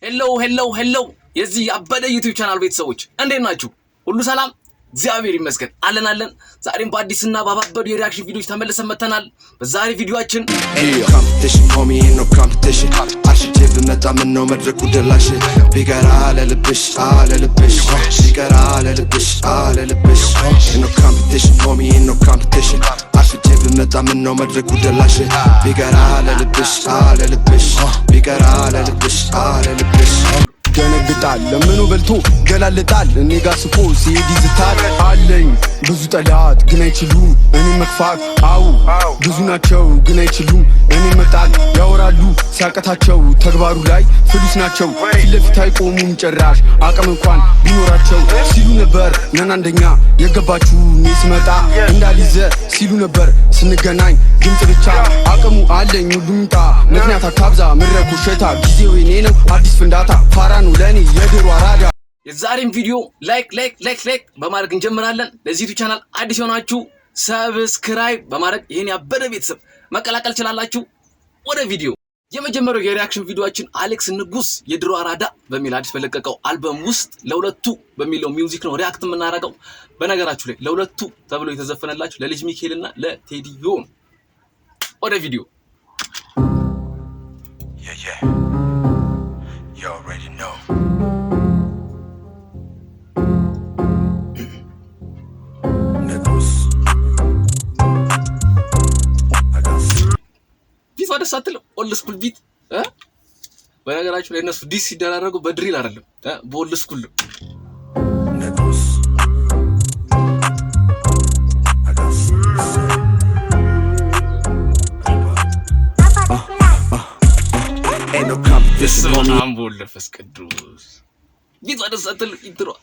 Hello, hello, hello! የዚህ ያበደ YouTube channel ቤተሰቦች እንዴት ናችሁ? ሁሉ ሰላም? እግዚአብሔር ይመስገን፣ አለን አለን። ዛሬም በአዲስና ባባበዱ የ reaction ቪዲዮዎች ተመልሰን መጥተናል። በዛሬ ቪዲዮአችን Competition, homie, ain't no competition. አርሽቼ ብመጣ ምነው መድረኩ ደላሽ? ቢቀር አለልብሽ አለልብሽ፣ ቢቀር አለልብሽ አለልብሽ። Ain't no competition, homie, ain't no competition. አርሽቼ ብመጣ ምነው መድረኩ ደላሽ? ቢቀር አለልብሽ አለልብሽ፣ ቢቀር አለልብሽ አለልብሽ። ደነግጣል ለምኑ በልቶ ገላልጣል፣ እኔ ጋ ስቆ ሲሄድ ይዝታል። አለኝ ብዙ ጠላት ግን አይችሉም እኔ መግፋት። አው ብዙ ናቸው ግን አይችሉም እኔ መጣል። ያወራሉ ሲያቀታቸው፣ ተግባሩ ላይ ፍሉስ ናቸው። ፊት ለፊት አይቆሙም ጭራሽ አቅም እንኳን ቢኖራቸው። ሲሉ ነበር ነን አንደኛ፣ የገባችሁ እኔ ስመጣ እንዳሊዘ ሲሉ ነበር። ስንገናኝ ድምፅ ብቻ፣ አቅሙ አለኝ ሁሉም ይምጣ። ምክንያት አታብዛ ምድረ ኮሸታ፣ ጊዜው የኔ ነው፣ አዲስ ፍንዳታ። ፋራ ነው ለእኔ የድሮ አራዳ። የዛሬን ቪዲዮ like, like, like, like በማድረግ እንጀምራለን። ለዚህ YouTube channel አዲስ የሆናችሁ subscribe በማድረግ ይህን ያበደ ቤተሰብ መቀላቀል ትችላላችሁ። ወደ ቪዲዮ። የመጀመሪያው የ reaction ቪዲዮአችን አሌክስ ንጉስ የድሮ አራዳ በሚል አዲስ በለቀቀው አልበም ውስጥ ለሁለቱ በሚለው music ነው react የምናደርገው። በነገራችሁ ላይ ለሁለቱ ተብሎ የተዘፈነላችሁ ለልጅ ሚካኤል እና ለቴዲዮ ነው። ወደ ቪዲዮ። Yeah. You already know. ንጉስ I got Beat ዋ ደስ አትልም? Old school beat እ? በነገራችሁ ላይ እነሱ diss ሲደራረጉ በ drill አይደለም እ? በ old school ነው። ንጉስ I got Ain't no competition, በስመ homie. አብ ወወልድ ወመንፈስ ቅዱስ። Beat ዋ ደስ አትልም? Intro ዋ።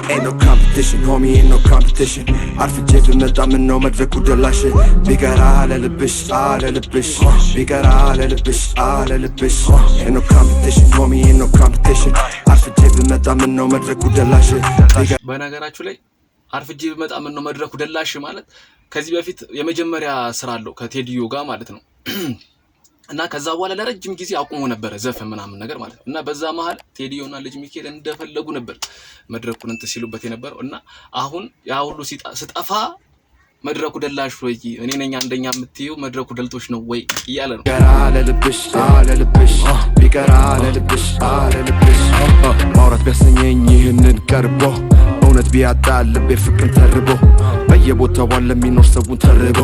Ain't no competition, homie, ain't no competition. አርፍጄ ብመጣ ምነው መድረኩ ደላሽ? ቢቀር አለልብሽ አለልብሽ፣ ቢቀር አለልብሽ አለልብሽ። Ain't no competition, homie, ain't no competition. አርፍጄ ብመጣ ምነው መድረኩ ደላሽ? ቢቀር በነገራችሁ ላይ አርፍጄ ብመጣ ምነው መድረኩ ደላሽ ማለት ከዚህ በፊት የመጀመሪያ ስራ አለው ከቴዲዮ ጋር ማለት ነው። እና ከዛ በኋላ ለረጅም ጊዜ አቁሞ ነበረ ዘፈን ምናምን ነገር ማለት ነው። እና በዛ መሀል ቴዲዮ እና ልጅ ሚካኤል እንደፈለጉ ነበር መድረኩን እንትን ሲሉበት የነበረው። እና አሁን ያ ሁሉ ስጠፋ መድረኩ ደላሽ ወይ፣ እኔ ነኝ አንደኛ የምትይው መድረኩ ደልቶሽ ነው ወይ እያለ ነው። ቢቀር አለልብሽ አለልብሽ፣ ቢቀር አለልብሽ አለልብሽ። ማውራት ቢያሰኘኝ ይህንን ቀርቦ፣ እውነት ቢያጣ ልቤ ፍቅርን ተርቦ፣ በየቦታው ለሚኖር ሰውን ተርቦ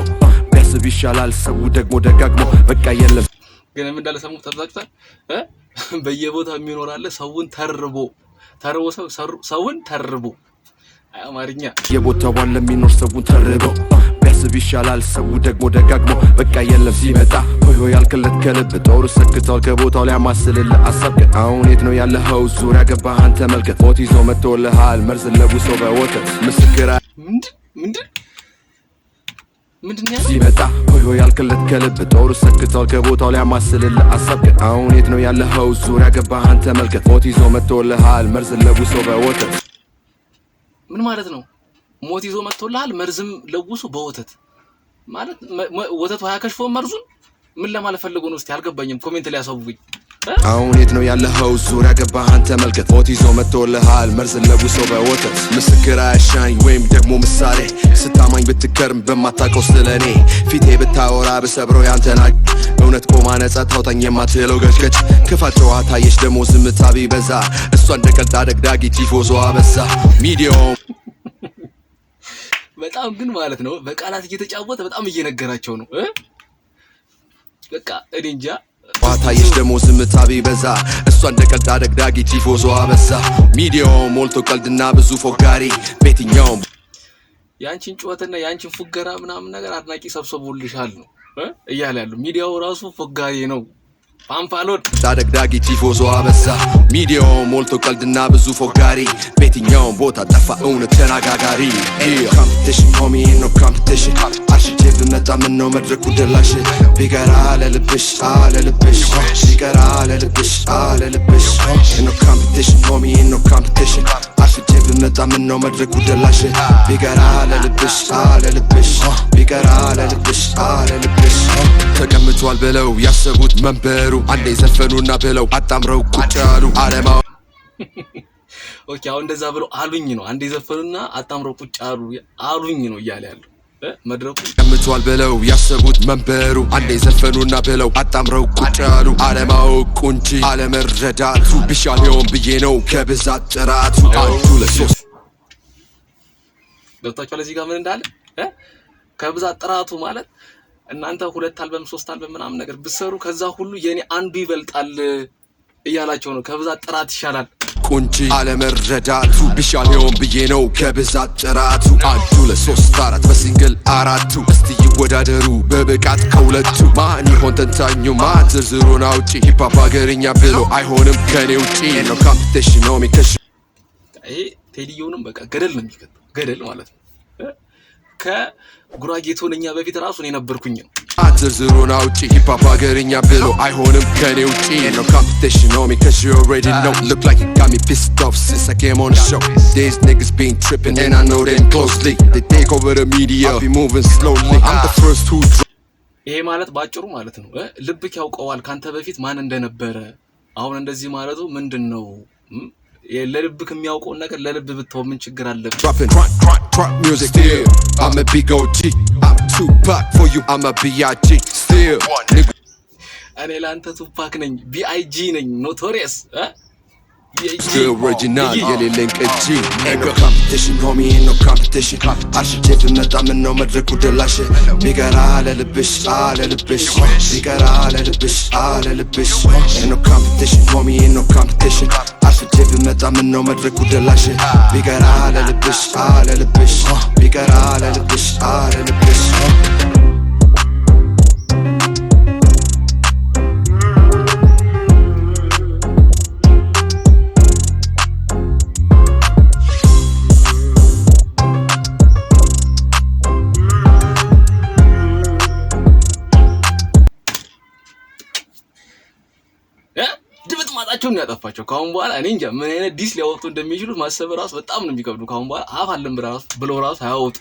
ቢያስብ ይሻላል ሰው ደግሞ ደጋግሞ በቃ የለም። ግን ምን እንዳለ ሰሙ ተብዛችኋል እ? በየቦታው የሚኖር አለ ሰውን ተርቦ፣ ተርቦ ሰው ሰውን ተርቦ። አይ አማርኛ። የቦታው ለሚኖር ሰውን ተርቦ ቢያስብ ይሻላል ሰው ደግሞ ደጋግሞ በቃ የለም። ሲመጣ ሆይ ሆይ ያልክለት ከልብ ጦሩ ሰክቷል ከቦታው ሊያማስልልህ አሳብ። ግን አሁን የት ነው ያለኸው? ዙሪያ ገባህን ተመልከት። ሞት ይዞ መጥቶልሃል መርዝ ለውሶ በወተት። ምስክር ምንድን ምንድን ምንድን ነው ያለው? ሲመጣ ሆይ ሆይ ያልክለት ከልብ ጦሩ ሰክቷል ከቦታው ሊያማስልልህ አሳብ። ግን አሁን የት ነው ያለኸው? ዙሪያ ገባህን ተመልከት። ሞት ይዞ መጥቶልሃል መርዝ ለውሶ በወተት። ምን ማለት ነው? ሞት ይዞ መጥቶልሃል መርዝም ለውሶ በወተት ማለት ወተቱ አያከሽፈውም መርዙን? ምን ለማለት ፈልጎ ነው? እስቲ አልገባኝም። Comment ላይ ያሳውቁኝ እ? አሁን የት ነው ያለኸው? ዙሪያ ገባህን ተመልከት። ሞት ይዞ መጥቶልሃል መርዝ ለውሶ በወተት። ምስክር አያሻኝ ወይም ደግሞ ምሳሌ፣ ስታማኝ ብትከርም በማታውቀው ስለኔ ፊቴ ብታወራ ብሰብረው ያንተና እውነት ቆማ ነጻ ታውጣኝ የማትለው ገጭገጭ። ክፋት ጨዋታ የሽ ደግሞ ዝምታ ቢበዛ፣ እሷ እንደ ቀልድ አደግዳጊ ቲፎዞ አበዛ ሚዲያው። በጣም ግን ማለት ነው በቃላት እየተጫወተ በጣም እየነገራቸው ነው እ? በቃ እኔ እንጃ። ታየሽ ደግሞ ዝምታ ቢበዛ፣ እሷ እንደ ቀልድ አደግዳጊ ቲፎዞ አበዛ። ሚዲያው ሞልቶ ቀልድና ብዙ ፎጋሪ በየትኛውም የአንቺን ጩኸትና የአንቺን ፉገራ ምናምን ነገር አድናቂ ሰብስቦልሻል ነው እ? እያለ ያሉ። ሚዲያው ራሱ ፎጋሪ ነው። ፓምፓሎን። አደግዳጊ ቲፎዞ አበዛ። ሚዲያው ሞልቶ ቀልድና ብዙ ፎጋሪ፣ በየትኛውም ቦታ ጠፋ እውነት ተናጋጋሪ። Competition, homie, ain't no competition. አርሽቼ ብመጣ ምነው መድረኩ ደላሽ? ቢቀር አለልብሽ አለልብሽ፣ ቢቀር አለልብሽ አለልብሽ። Ain't no competition, homie, ain't no competition. አርፍጄ ብመጣ ምነው መድረኩ ደላሽ? ቢቀራ ለልብሽ፣ ለልብሽ ቢቀራ፣ ለልብሽ፣ ለልብሽ። ተቀምጧል ብለው ያሰቡት መንበሩ፣ አንዴ ዘፈኑና ብለው አጣምረው ቁጭ አሉ። አለማ Okay፣ አሁን እንደዛ ብለው አሉኝ ነው። አንዴ ዘፈኑና አጣምረው ቁጭ አሉ አሉኝ ነው እያለ ያለው መድረኩ። ተቀምጧል ብለው ያሰቡት መንበሩ፣ አንዴ ዘፈኑና ብለው አጣምረው ቁጭ አሉ። አለማወቁ እንጂ አለመረዳቱ ቢሻል ይሆን ብዬ ነው ከብዛት ጥራቱ። አንዱ ለሶስት ገብታችኋል? እዚህ ጋር ምን እንዳለ? ከብዛት ጥራቱ ማለት እናንተ ሁለት አልበም፣ ሶስት አልበም ምናምን ነገር ብትሰሩ ከዛ ሁሉ የኔ አንዱ ይበልጣል እያላቸው ነው። ከብዛት ጥራት ይሻላል። ቁንጂ አለመረዳቱ ቢሻል ይሆን ብዬ ነው ከብዛት ጥራቱ። አንዱ ለሶስት አራት በ single አራቱ፣ እስቲ ይወዳደሩ በብቃት ከሁለቱ። ማን ይሆን ተንታኙ? ማን ዝርዝሩን አውጪ? Hip hop ሀገርኛ ብሎ አይሆንም ከኔ ውጪ። No competition, homie, 'cause ይሄ ቴዲዮንም በቃ ገደል ነው የሚከተው፣ ገደል ማለት ነው። ከጉራጌ ቶንኛ በፊት ራሱ እኔ ነበርኩኝ ነው። ዝርዝሩን አውጪ። Hip hop ሀገርኛ ብሎ አይሆንም ከኔ ውጪ። No competition, homie, 'cause you already know. Look like you got me pissed off since I came on the show. These niggas been tripping and I know them closely. They take over the media, I be moving slowly. I'm the first who ይሄ ማለት ባጭሩ ማለት ነው ልብክ ያውቀዋል ካንተ በፊት ማን እንደነበረ። አሁን እንደዚህ ማለቱ ምንድን ነው? ለልብክ የሚያውቀውን ነገር ለልብ ብትተው ምን ችግር አለበት? Dropping trap, trap, trap music still. I'm a big OG. I'm Tupac for you. I'm a B.I.G. Still. Nigga, እኔ ለአንተ ቱፓክ ነኝ፣ B.I.G ነኝ፣ Notorious still original የሌለኝ ቅጂ። Ain't no competition, homie, ain't no competition. አርፍጄ ብመጣ ምነው መድረኩ ደላሽ? ቢቀራ ለልብሽ፣ ለልብሽ ቢቀራ፣ ለልብሽ፣ ለልብሽ። Ain't no competition, homie, ain't no competition. አርፍጄ ብመጣ ምነው መድረኩ ደላሽ? ቢቀራ ለልብሽ፣ ለልብሽ ቢቀራ፣ ለልብሽ፣ ለልብሽ። ድምጥ ማጣቸውን ያጠፋቸው። ከአሁን በኋላ እኔ እንጃ ምን አይነት diss ሊያወጡ እንደሚችሉት ማሰብ ራሱ በጣም ነው የሚከብዱ። ከአሁን በኋላ አፍ አለን ብለው ራሱ አያወጡ።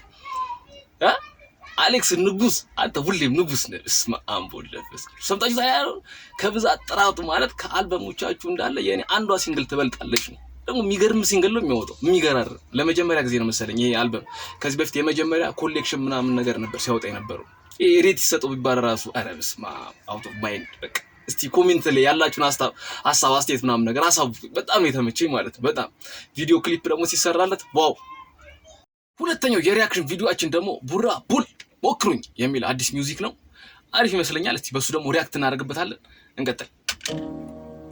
አሌክስ ንጉስ፣ አንተ ሁሌም ንጉስ ነህ። እስመ አብ ወወልድ ወመንፈስ ቅዱስ። ሰምታችሁ ታያሉ። ከብዛት ጥራቱ ማለት ከአልበሞቻችሁ እንዳለ የኔ አንዷ single ትበልጣለች ነው። ደግሞ የሚገርም single ነው የሚያወጣው፣ የሚገራርም። ለመጀመሪያ ጊዜ ነው መሰለኝ ይሄ አልበም። ከዚህ በፊት የመጀመሪያ collection ምናምን ነገር ነበር ሲያወጣ የነበረው። ይሄ rate ይሰጠው ቢባል ራሱ ኧረ በስመ አብ፣ out of mind በቃ። እስቲ comment ላይ ያላችሁን ሀሳብ አስተያየት ምናምን ነገር ሀሳቡ በጣም ነው የተመቸኝ ማለት ነው። በጣም video clip ደግሞ ሲሰራለት wow። ሁለተኛው የ reaction ቪዲዮአችን ደግሞ ቡራ ቡል ሞክሩኝ የሚል አዲስ music ነው። አሪፍ ይመስለኛል። እስቲ በሱ ደግሞ react እናደርግበታለን። እንቀጥል።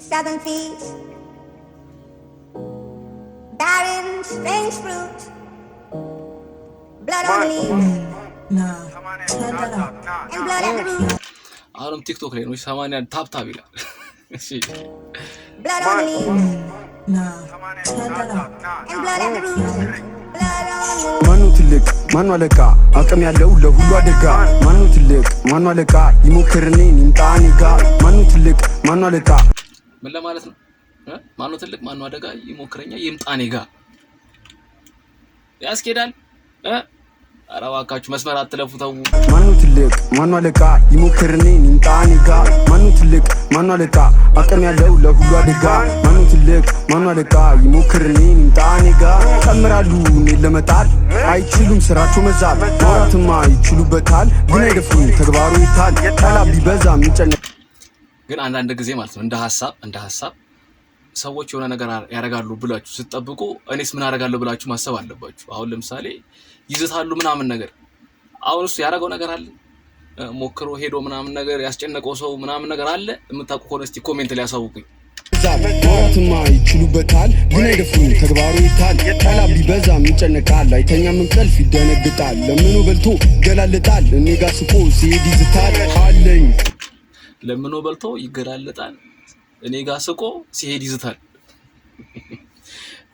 Seven feet, bearing strange fruit, blood on the leaves, and blood at the root. አሁንም ቲክቶክ ላይ ነው። 80 tap tap ይላል። እሺ። Blood on the leaves, and blood at the root. Blood on the ማኑ ትልቅ፣ ማኑ አለቃ፣ አቅም ያለው ለሁሉ አደጋ። ማኑ ትልቅ፣ ማኑ አለቃ፣ ይሞክርኔን ይምጣ እኔ ጋ። ማኑ ትልቅ፣ ማኑ አለቃ? ምን ለማለት ነው? ማነው ትልቅ፣ ማነው አደጋ፣ ይሞክረኛ ይምጣ እኔ ጋ። ያስኬዳል? ኧረ እባካችሁ መስመር አትለፉ ተው። ማኑ ትልቅ፣ ማኑ አለቃ፣ ይሞክርኔን ይምጣ እኔ ጋ። ማኑ ትልቅ፣ ማኑ አለቃ፣ አቅም ያለው ለሁሉ አደጋ። ማኑ ትልቅ፣ ማኑ አለቃ፣ ይሞክርኔን ይምጣ እኔ ጋ። ቀምራሉ እኔን ለመጣል፣ አይችሉም፣ ስራቸው መዛል። ማውራትማ ይችሉበታል ግን አይደፍሩም፣ ተግባሩ ይታል። ጠላት ቢበዛም ይጨነቅ ግን አንዳንድ ጊዜ ማለት ነው እንደ ሀሳብ ሰዎች የሆነ ነገር ያደርጋሉ ብላችሁ ስትጠብቁ እኔስ ምን አደርጋለሁ ብላችሁ ማሰብ አለባችሁ። አሁን ለምሳሌ ይዝታሉ ምናምን ነገር፣ አሁን እሱ ያደረገው ነገር አለ፣ ሞክሮ ሄዶ ምናምን ነገር ያስጨነቀው ሰው ምናምን ነገር አለ? የምታውቁ ከሆነ እስቲ comment ላይ ያሳውቁኝ። ማውራትማ ይችሉበታል ግን አይደፍሩም፣ ተግባሩ ይታል። ጠላት ቢበዛም ይጨነቃል፣ አይተኛም እንቅልፍ ይደነግጣል። ለምኖ በልቶ ይገላልጣል፣ እኔ ጋር ስቆ ሲሄድ ይዝታል። አለኝ ለምኖ በልቶ ይገላለጣል፣ እኔ ጋር ስቆ ሲሄድ ይዝታል።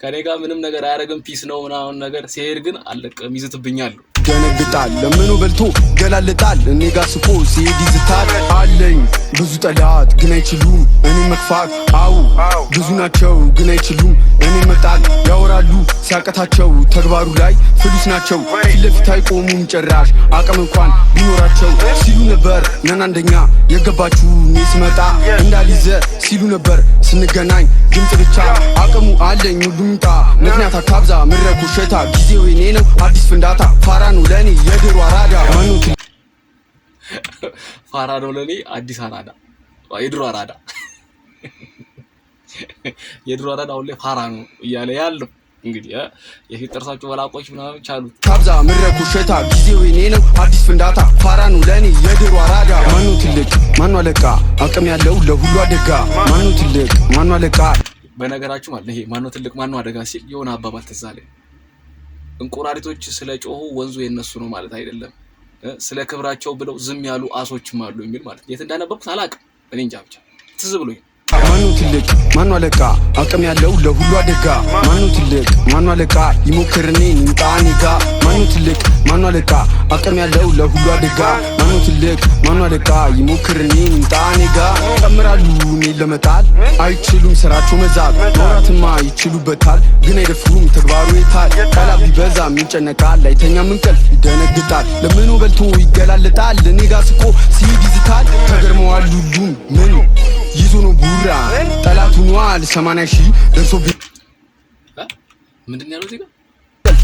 ከኔ ጋር ምንም ነገር አያደርግም፣ peace ነው ምናምን ነገር፣ ሲሄድ ግን አለቅም፣ ይዝትብኛል። ይደነግጣል። ለምኖ በልቶ ይገላልጣል፣ እኔ ጋር ስቆ ሲሄድ ይዝታል። አለኝ ብዙ ጠላት ግን አይችሉም እኔ መግፋት። አው ብዙ ናቸው ግን አይችሉም እኔ መጣል። ያወራሉ ሲያቀታቸው፣ ተግባሩ ላይ ፍሉስ ናቸው። ፊት ለፊት አይቆሙም ጭራሽ አቅም እንኳን ቢኖራቸው። ሲሉ ነበር ነን አንደኛ፣ የገባችሁ እኔ ስመጣ እንዳልይዘ ሲሉ ነበር። ስንገናኝ ድምፅ ብቻ፣ አቅሙ አለኝ ሁሉም ይምጣ። ምክንያት አታብዛ ምድረ ኮሸታ፣ ጊዜው የኔ ነው አዲስ ፍንዳታ። ፋራ ነው ለእኔ የድሮ አራዳ፣ ማነው? ፋራ ነው ለእኔ አዲስ አራዳ፣ የድሮ አራዳ፣ የድሮ አራዳ አሁን ላይ ፋራ ነው እያለ ያለው እንግዲህ የፊት ጥርሳቸው ወላቆች ምናምን ቻሉት። ታብዛ ምድረ ኮሸታ፣ ጊዜው የኔ ነው አዲስ ፍንዳታ። ፋራ ነው ለእኔ የድሮ አራዳ። ማነው ትልቅ ማነው አለቃ? አቅም ያለው ለሁሉ አደጋ። ማነው ትልቅ ማነው አለቃ? በነገራችሁ ማለት ይሄ ማነው ትልቅ ማነው አደጋ ሲል የሆነ አባባል ትዝ አለኝ። እንቁራሪቶች ስለ ጮሁ ወንዙ የነሱ ነው ማለት አይደለም። ስለ ክብራቸው ብለው ዝም ያሉ አሶችም አሉ የሚል ማለት፣ የት እንዳነበብኩት አላውቅም። እኔ እንጃ ብቻ ትዝ ብሎኝ። ማነው ትልቅ ማነው አለቃ? አቅም ያለው ለሁሉ አደጋ። ማነው ትልቅ ማነው አለቃ? ይሞክር እኔን ይምጣ እኔ ጋ። ማነው ትልቅ ማነው አለቃ? አቅም ያለው ለሁሉ አደጋ። ማነው ትልቅ ማነው አለቃ? ይሞክር እኔን ይምጣ እኔ ጋ። ቀምራሉ እኔን ለመጣል፣ አይችሉም ስራቸው መዛል። ማውራትማ ይችሉበታል ግን አይደፍሩም፣ ተግባሩ የታል? ቃላት ቢበዛም ይጨነቃል፣ አይተኛም እንቅልፍ ይደነግጣል። ለምኖ በልቶ ይገላለጣል፣ እኔ ጋ ስቆ ሲሄድ ይዝታል። ተገርመዋል ሁሉም፣ ምን ይዞ ነው ቡራ? ጠላት ሆኗል 80,000 ደርሶ። ምንድን ነው ያለው እዚህ ጋር?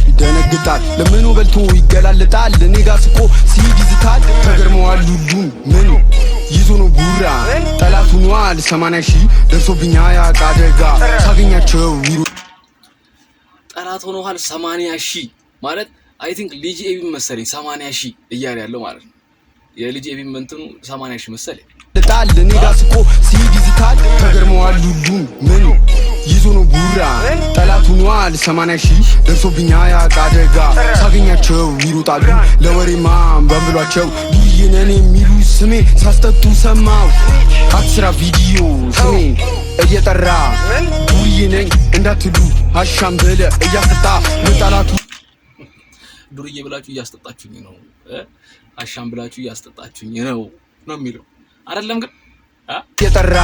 ይደነግጣል፣ ለምኖ በልቶ ይገላለጣል፣ እኔ ጋ ስቆ ሲሄድ ይዝታል። ተገርመዋል ሁሉም፣ ምን ይዞ ነው ቡራ? ጠላት ሆኗል 80,000 ደርሶብኛ ያቅ አደጋ ሳገኛቸው ይሮ ጠላት ሆኖሃል 80,000 ማለት I think ልጅ ኤቢ መሰለኝ 80,000 እያለ ያለው ማለት ነው። የልጅ ኤቢ እንትኑ 80,000 መሰለኝ። ጣል እኔ ጋ ስቆ ሲሄድ ይዝታል። ተገርመዋል ሁሉም፣ ምን ይዞ ነው ቡራ? ጠላት ሆኗል 80,000 ደርሶብኛ ያቅ አደጋ ሳገኛቸው ይሮጣሉ። ለወሬማ በንብሏቸው ዱርዬ ነን የሚሉ ስሜ ሳስጠጡ ሰማው። አትስራ ቪዲዮ ስሜ እየጠራ፣ ዱርዬ ነኝ እንዳትሉ አሻም ብለ እያስጠጣ መጣላቱ። ዱርዬ ብላችሁ እያስጠጣችሁኝ ነው፣ አሻም ብላችሁ እያስጠጣችሁኝ ነው ነው የሚለው አይደለም ግን። የጠራ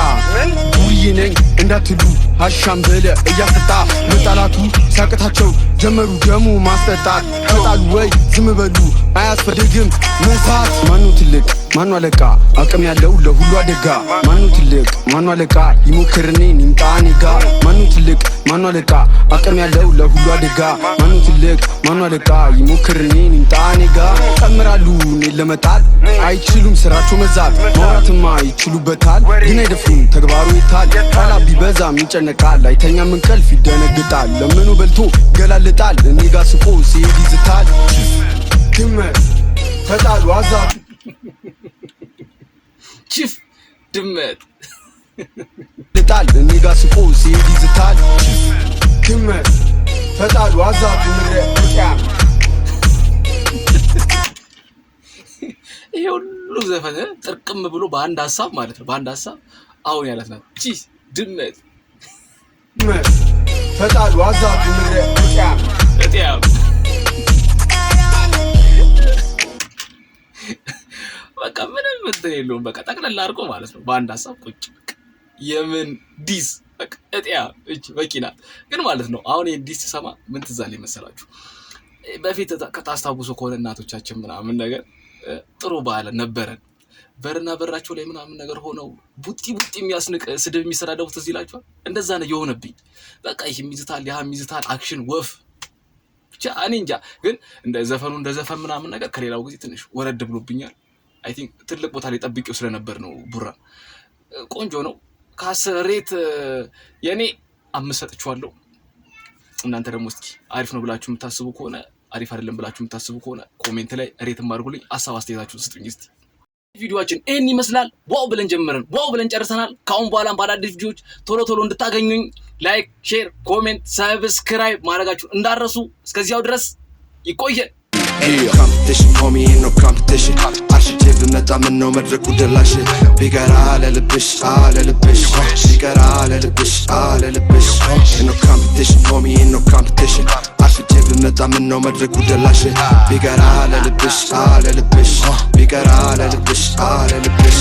ዱርዬ ነኝ እንዳትሉ አሻም ብለ እያስጠጣ መጣላቱ። ሲያቅታቸው ጀመሩ ደሙ ማስጠጣት። ተጣሉ ወይ ዝም በሉ፣ አያስፈልግም መሳት። ማነው ትልቅ ማነው አለቃ? አቅም ያለው ለሁሉ አደጋ። ማነው ትልቅ ማነው አለቃ? ይሞክር እኔን ይምጣ እኔ ጋ። ማነው ትልቅ ማነው አለቃ? አቅም ያለው ለሁሉ አደጋ። ማነው ትልቅ ማነው አለቃ? ይሞክር እኔን ይምጣ እኔ ጋ። ቀምራሉ እኔን ለመጣል፣ አይችሉም ስራቸው መዛል። ማውራትማ ይችሉበታል ግን አይደፍሩም፣ ተግባሩ የታል? ቃላት ቢበዛም ይጨነቃል፣ አይተኛም እንቅልፍ ይደነግጣል። ለምኖ በልቶ ይገላልጣል፣ እኔ ጋ ስቆ ሲሄድ ይዝታል። ድመት ተጣሉ አዛ ቺፍ ድመት ጣል እኔ ጋ ስቆ ሲሄድ ይዝታል። ድመት ተጣሉ አዛቱ ምድረ እጥያ። ይሄ ሁሉ ዘፈን ጥርቅም ብሎ በአንድ ሀሳብ ማለት ነው። በአንድ ሀሳብ አሁን ያላት ናት ቺ ድመት። ድመት ተጣሉ አዛቱ ምድረ እጥያ። እጥያ። በቃ ምንም እንትን የለውም። በቃ ጠቅለል አድርጎ ማለት ነው በአንድ ሀሳብ ቁጭ። በቃ የምን diss፣ በቃ እጥያ እች በቂ ናት። ግን ማለት ነው አሁን ይሄን diss ስሰማ ምን ትዝ አለኝ መሰላችሁ? በፊት ታስታውሱ ከሆነ እናቶቻችን ምናምን ነገር ጥሩ ባህል ነበረን። በርና በራቸው ላይ ምናምን ነገር ሆነው ቡጢ ቡጢ የሚያስንቅ ስድብ የሚሰዳደቡት ትዝ ይላችኋል? እንደዛ ነው የሆነብኝ። በቃ ይህም ይዝታል፣ ያህም ይዝታል፣ action ወፍ ብቻ እኔ እንጃ። ግን እንደ ዘፈኑ እንደ ዘፈን ምናምን ነገር ከሌላው ጊዜ ትንሽ ወረድ ብሎብኛል። I think ትልቅ ቦታ ላይ ጠብቄው ስለነበር ነው። ቡራ ቆንጆ ነው። ከ10 rate የእኔ 5 ሰጥቼዋለሁ። እናንተ ደግሞ እስኪ አሪፍ ነው ብላችሁ የምታስቡ ከሆነ፣ አሪፍ አይደለም ብላችሁ የምታስቡ ከሆነ comment ላይ rate ም አድርጉልኝ። ሀሳብ አስተያየታችሁን ስጡኝ እስቲ። ቪዲዮአችን ይህን ይመስላል። Wow ብለን ጀምረን wow ብለን ጨርሰናል። ከአሁን በኋላም በአዳዲስ ቪዲዮዎች ቶሎ ቶሎ እንድታገኙኝ like፣ share፣ comment፣ subscribe ማድረጋችሁን እንዳትረሱ። እስከዚያው ድረስ ይቆየን። Competition, homie, ain't no competition. አርሽቼ ብመጣ ምነው መድረኩ ደላሽ? ቢቀር አለልብሽ አለልብሽ፣ ቢቀር አለልብሽ አለልብሽ። Ain't no competition, homie, ain't no competition. አርሽቼ ብመጣ ምነው መድረኩ ደላሽ? ቢቀር አለልብሽ አለልብሽ፣ ቢቀር አለልብሽ አለልብሽ።